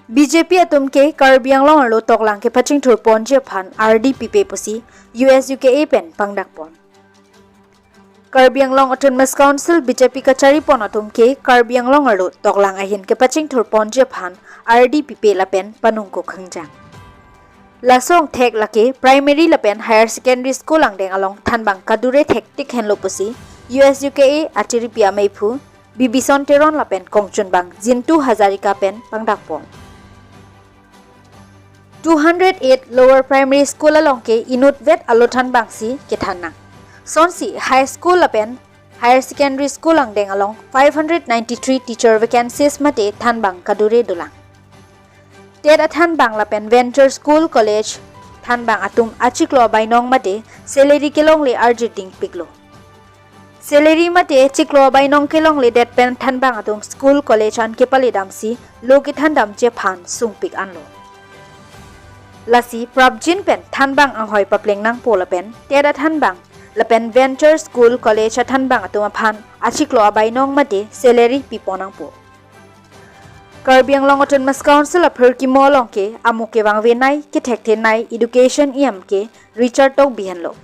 BJP atum ke Karbi Anglong arlo Toklang ke paching thur pon je phan RD pipe pusi USUKA pen pangdak pon. Karbi Anglong Autonomous Council BJP kachari pon atum ke Karbi Anglong arlo Toklang ahin ke paching thur pon je phan RD pipe la pen panung ko khangjang. Lasong thek lake primary la pen higher secondary school ang deng along thanbang kadure thek tik hen lo pusi USUKA achiri pia meiphu Bibison Teron la pen kongchun bang Jintu Hazarika pen pangdak pon. 208 lower primary school along ke inut vet alothan bangsi kethana. Sonsi high school lapen higher secondary school ang deng along 593 teacher vacancies mate thanbang kadure dulang. Tet athan bang lapen venture school college thanbang atum achiklo bainong mate salary kelong le arjiting piklo. Salary mate chiklo bainong kelong le det pen thanbang atum school college an kepali damsi lo ki thandam che phan sungpik anlo. Lasi Prabjin pen thanbang anghoi papleng nang pola pen teda thanbang lapen venture school college thanbang atuma phan achiklo abai nong mate salary piponang po. Karbi Anglong Autonomous Council a phurki molong ke amuke wangwe nai ke thekte nai education em ke Richard Tok bihenlo.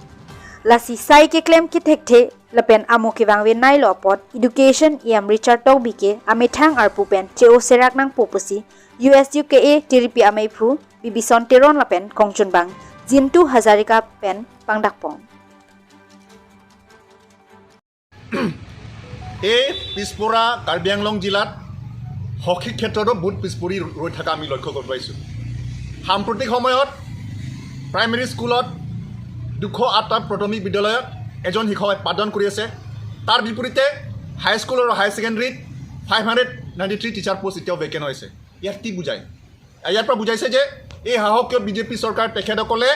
Lasi sai ke claim ke thekte lapen amuke wangwe nai lo pot education em Richard Tok bi ke amethang arpu pen cheo serak nang popusi USUKA tiripi amei phu Bibison Teron lapen kongchun bang Jintu Hazarika pen pangdak pong. এই পিছপৰা কাৰ্বি আংলং জিলাত শৈক্ষিক ক্ষেত্ৰতো বহুত পিছ পৰি ৰৈ থকা আমি লক্ষ্য কৰিব পাৰিছোঁ। সাম্প্ৰতিক সময়ত প্ৰাইমেৰী স্কুলত 208টা প্ৰাথমিক বিদ্যালয়ত এজন শিক্ষকে পাঠদান কৰি আছে। তাৰ বিপৰীতে হাইস্কুল আৰু হায়াৰ ছেকেণ্ডেৰীত 593 teacher post এতিয়াও ভেকেণ্ট হৈছে। ইয়াত কি বুজায়? ইয়াৰ পৰা বুজাইছে যে এই শাসকীয় বিজেপি চৰকাৰ তেখেতসকলে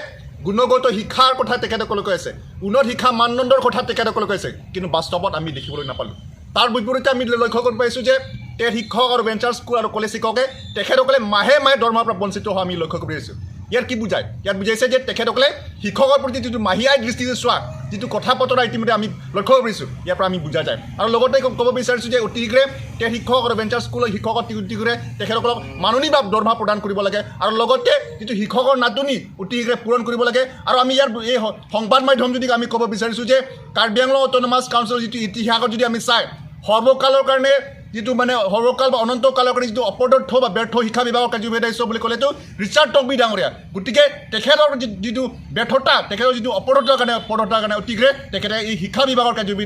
গুণগত শিক্ষাৰ কথা তেখেতসকলে কৈ আছে, উন্নত শিক্ষা মানদণ্ডৰ কথা তেখেতসকলে কৈ আছে, কিন্তু বাস্তৱত আমি দেখিবলৈ নাপালোঁ। তাৰ বিপৰীতে আমি লক্ষ্য কৰিব পাৰিছোঁ যে টেট শিক্ষক আৰু ভেঞ্চাৰ স্কুল আৰু কলেজ শিক্ষকে তেখেতসকলে মাহে মাহে দৰমহাৰ পৰা বঞ্চিত হোৱা আমি লক্ষ্য কৰি আছোঁ। ইয়াত কি বুজায়? ইয়াত বুজাইছে যে তেখেতসকলে শিক্ষকৰ প্ৰতি যিটো মাহীয়াই দৃষ্টিৰে চোৱা যিটো কথা বতৰা ইতিমধ্যে আমি লক্ষ্য কৰিছোঁ, ইয়াৰ পৰা আমি বুজা যায়। আৰু লগতে ক'ব বিচাৰিছোঁ যে অতি শীঘ্ৰে টেট শিক্ষক আৰু ভেঞ্চাৰ স্কুলৰ শিক্ষকক অতি শীঘ্ৰে তেখেতসকলক মাননি বা দৰমহা প্ৰদান কৰিব লাগে আৰু লগতে যিটো শিক্ষকৰ নাটনি অতি শীঘ্ৰে পূৰণ কৰিব লাগে। আৰু আমি ইয়াৰ এই সংবাদ মাধ্যম যদি আমি ক'ব বিচাৰিছোঁ যে কাৰ্বি আংলং অট'নমাছ কাউন্সিলৰ যিটো ইতিহাসত যদি আমি চাই সৰ্বকালৰ কাৰণে যিটো মানে সৰ্বকাল বা অনন্তকালৰ কাৰণে যিটো অপদৰ্থ বা ব্যৰ্থ শিক্ষা বিভাগৰ কাৰ্যবাহী বুলি ক'লেতো ৰিচাৰ্ড টকবি ডাঙৰীয়া। গতিকে তেখেতৰ যিটো ব্যৰ্থতা, তেখেতৰ যিটো অপদৰ্থতাৰ কাৰণে অতি শীঘ্ৰে তেখেতে এই শিক্ষা বিভাগৰ কাৰ্যবাহী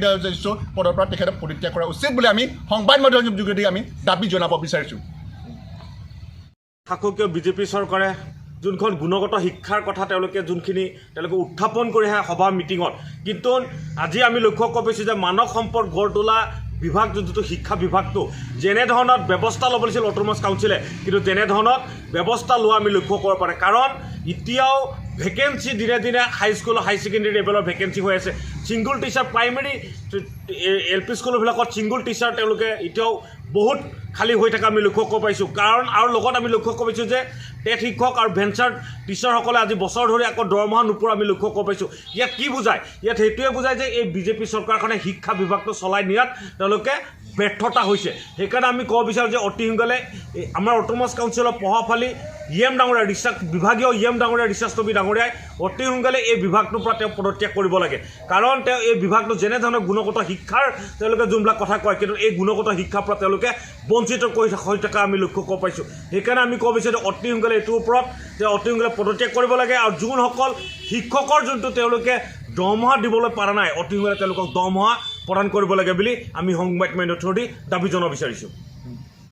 পদৰ পৰা তেখেতক পৰিত্যাগ কৰা উচিত বুলি আমি সংবাদ মাধ্যমৰ যোগেদি আমি দাবী জনাব বিচাৰিছোঁ। শাসকীয় বিজেপি চৰকাৰে যোনখন গুণগত শিক্ষাৰ কথা তেওঁলোকে যোনখিনি তেওঁলোকে উত্থাপন কৰি আহে সভা মিটিঙত, কিন্তু আজি আমি লক্ষ্য কৰিছোঁ যে মানৱ সম্পদ গঢ় তোলা বিভাগটো যিটো শিক্ষা বিভাগটো যেনেধৰণত ব্যৱস্থা ল'ব লাগিছিল অট'নমাছ কাউন্সিলে, কিন্তু তেনেধৰণত ব্যৱস্থা লোৱা আমি লক্ষ্য কৰিব পৰা নাই। কাৰণ এতিয়াও ভেকেঞ্চি দিনে দিনে হাইস্কুল হাই ছেকেণ্ডেৰী লেভেলৰ ভেকেঞ্চি হৈ আছে। Single teacher primary L P স্কুলবিলাকত ছিংগল টিচাৰ তেওঁলোকে এতিয়াও বহুত খালী হৈ থকা আমি লক্ষ্য কৰিব পাৰিছোঁ। কাৰণ আৰু লগত আমি লক্ষ্য কৰিব পাৰিছোঁ যে টেট শিক্ষক আৰু ভেঞ্চাৰ টিচাৰসকলে আজি বছৰ ধৰি আকৌ দৰমহা নোপোৱা আমি লক্ষ্য কৰিব পাৰিছোঁ। ইয়াত কি বুজায়? ইয়াত সেইটোৱে বুজায় যে এই বিজেপি চৰকাৰখনে শিক্ষা বিভাগটো চলাই নিয়াত তেওঁলোকে ব্যৰ্থতা হৈছে। সেইকাৰণে আমি ক'ব বিচাৰোঁ যে অতি সোনকালে আমাৰ অট'নমাছ কাউন্সিলৰ প্ৰভাৱশালী ই এম ডাঙৰীয়া ৰিচাৰ্জ বিভাগীয় ই এম ডাঙৰীয়া ৰিচাৰ্ড টবি ডাঙৰীয়াই অতি সোনকালে এই বিভাগটোৰ পৰা তেওঁ পদত্যাগ কৰিব লাগে। কাৰণ তেওঁ এই বিভাগটো যেনেধৰণৰ গুণগত শিক্ষাৰ তেওঁলোকে যোনবিলাক কথা কয়, কিন্তু এই গুণগত শিক্ষাৰ পৰা তেওঁলোকে বঞ্চিত কৰি হৈ থকা আমি লক্ষ্য কৰিব পাৰিছোঁ। সেইকাৰণে আমি ক'ব বিচাৰোঁ যে অতি সোনকালে এইটোৰ ওপৰত তেওঁ অতি সোনকালে পদত্যাগ কৰিব লাগে আৰু যোনসকল শিক্ষকৰ যোনটো তেওঁলোকে দৰমহা দিবলৈ পৰা নাই, অতি সোনকালে তেওঁলোকক দৰমহা প্ৰদান কৰিব লাগে বুলি আমি সংবাদ মাধ্যমৰ থ্ৰুদি দাবী জনাব বিচাৰিছোঁ।